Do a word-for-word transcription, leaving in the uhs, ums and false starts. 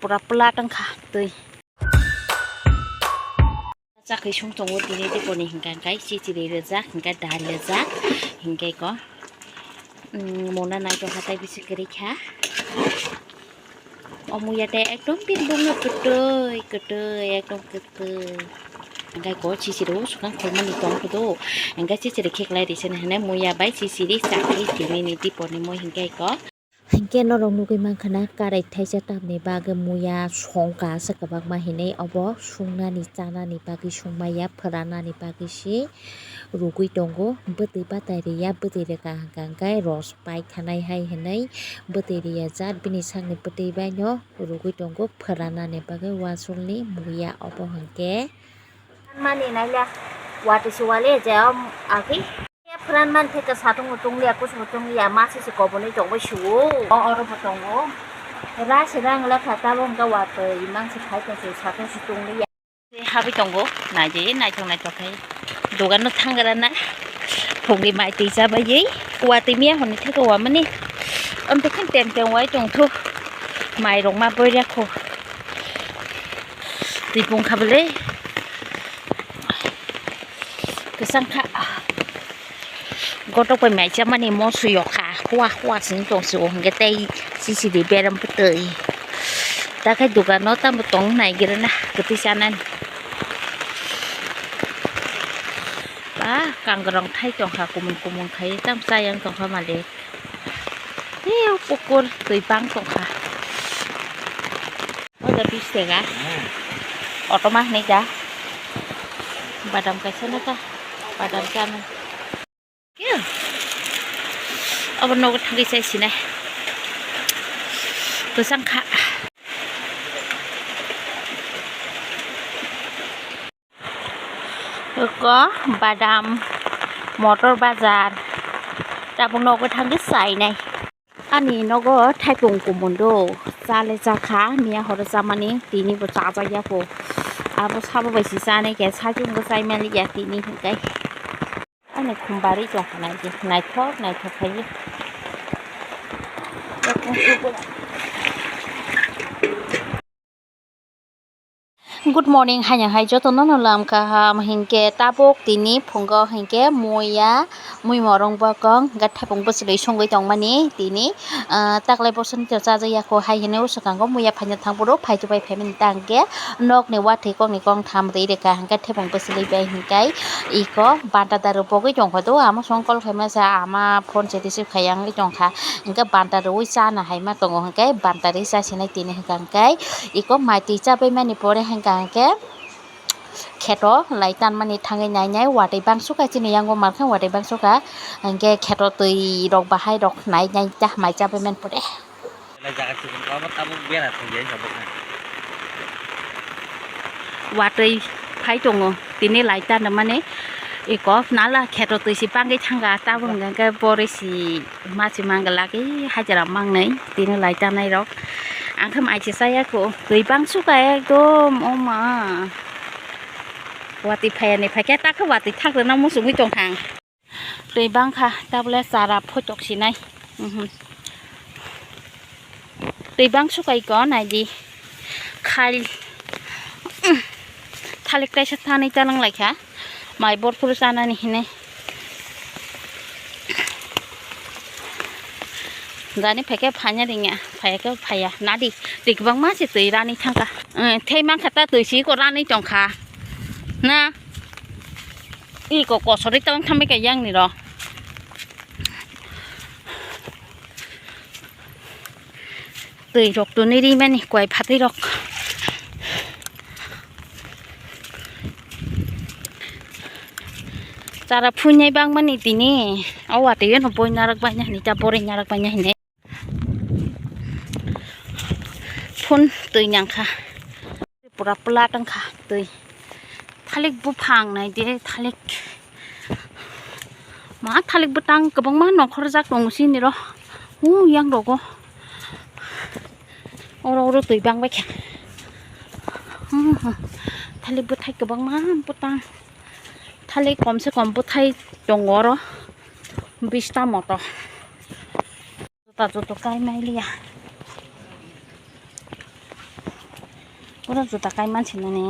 Pura plat wngkha twi. Chakri sung tongo tini diponi hinkha khe chichiri rijak hinkhe dal rijak hinkhe ko, mm, mona naitokha tei bisi kwrwi kha. O muya tei ekdom bini bukno kwtwi kwtwi ekdom kwtwi. Hinkhe ko chichiri o swkang khormani tong khe do. Hinkhe chichiri khe kwlai ri sene hinwi muya bai chichiri chakri tini ni diponi mui hinkhe ko. Hinkhe norok nugwi mankha na karai thaisa tamni bagwi muya songka se kwbangma hinwi obo sungnani chanani bagwi sungmaya phwranani bagwi se rwgwi tongo. Bwtwi batai riya, bwtwi rwkha hwnkha hwnkhe ros paithanai hai hinwi bwtwi riya jat bini sakni bwtwi baino rwgwi tongo phwranani bagwi wasulni muya obo hinkhe. Mani naila watwi se wale je agwi. Phran man theke satung tung liya, kusu tung liya, masi se kobonwi tongbai suo. O oro bo tongo. Ra se rang lekha tabok hwnkha watwi mang se phai tong se satung se tung liya. Habwi tongo, naidi naithok naithok khai. Dogan no thangra na. Phungni mai twi chabai, watwi miya hwnwi theke wamani. Amtwi khe tem tem wai tongthu. Mai rok ma boiria kho. Twi pung kha bwle. Kwchang kha. Gotok bai mai chamani mo suyok kha. Hua hua sing tong sio hwnkhe tei chichiri beram bwtwi. Ta khe dogano tamo tong nai gira na kwtwi chanani. Ba kangrong thai tong kha kumun kumun khai tam chayang tong kha malik. Tei pukur twi bang tong kha. O da bis tega. Auto ma hinui da. Badam kaisa na ta. Badam chana. Kya? Abo nogo thangwi chai sinai. Kwchang kha. Oko badam, motor bazar. Tabuk nogo thangwi chainai. Ani nogo thaipung kumun do, chale chakha, miya horo chamani, tini bo chajak ya kho. Abo sabo bai si chanai khe, sajung bo chai mali ya tini hinkai. Ani khum bari tong kha nai di, naithok, naithok khai. Good morning, haino hai joto no no lam kaham hinkhe tabuk tini phungo hinkhe muya mui morong bokong hinkhe thaipung bwswlwi songwi tongmani tini, ah, taklai bosongni chajak ya kho hai hinwi swkango muya phaina thang phuru phaitu bai phaimani tangkhe nokni wathwi kokni kong tham rwi rwkha hinkhe thaipung bwswlwi bai hinkai iko banta daru bogwi tongkha do ama song call khaima sa ama phone se receive khaiya wngwi tongkha hinkhe banta rwi chana haima tongo hinkhe banta rwi chasinai tini hinkha hinkhe. Iko mai twi chabai mani pore hwnkha hwnkhe kheto lai tanmani thangwi nainai watwi bangsuka chini yango mankhe watwi bangsuka hwnkhe kheto twi rok bahai rok nainai ta mai chabai mani pore. Watwi phai tongo tini lai tanmani iko nala kheto twi si bangwi thangkha tabuk hwnkhe borwi si. Machi mangla khe hajra mangnai tini lai tanai rok. Ang khe mai se chaya kho twi bangsuka ekdom oma. Watwi phaya ni phaikhe ta khe watwi thak rwna muchungwi tongkha ang. Twi bangkha tabole chara photok sinai. Mhm. Twi bangsuka iko naidi. Khail. Thalik kaisa tanwi tanang laikha. Mai borphuru chanani hinwi. Jani phaikhe phanya ringya, phaikhe phaya. Nadi, twi kwbangma se twi rani thangkha. Eh, thei mankha ta twi si ko rani tongkha. Na? Iko kosorwi tong thambai kha yang ni ro. Twi rok tuni ri mani kwai phatwi rok. Chara phunai bang mani tini o watwi no boi narak bai na hinwi ta bori narak bai na hinwi. Phun twi nang kha. Pura plat wng kha twi. Thalik buphang nai de thalik. Ma thalik bwtang kwbangma nongkhorjak tongo sini ro. Hu yang rogo. Oro oro twi bang bai kha. Hmm, hmm. Thalik bwthai kwbangma bwtang. Thalik kom se kom bwthai tongo oro. Bista moto. Juta joto kai mai liya. Pura juta kai mansinani.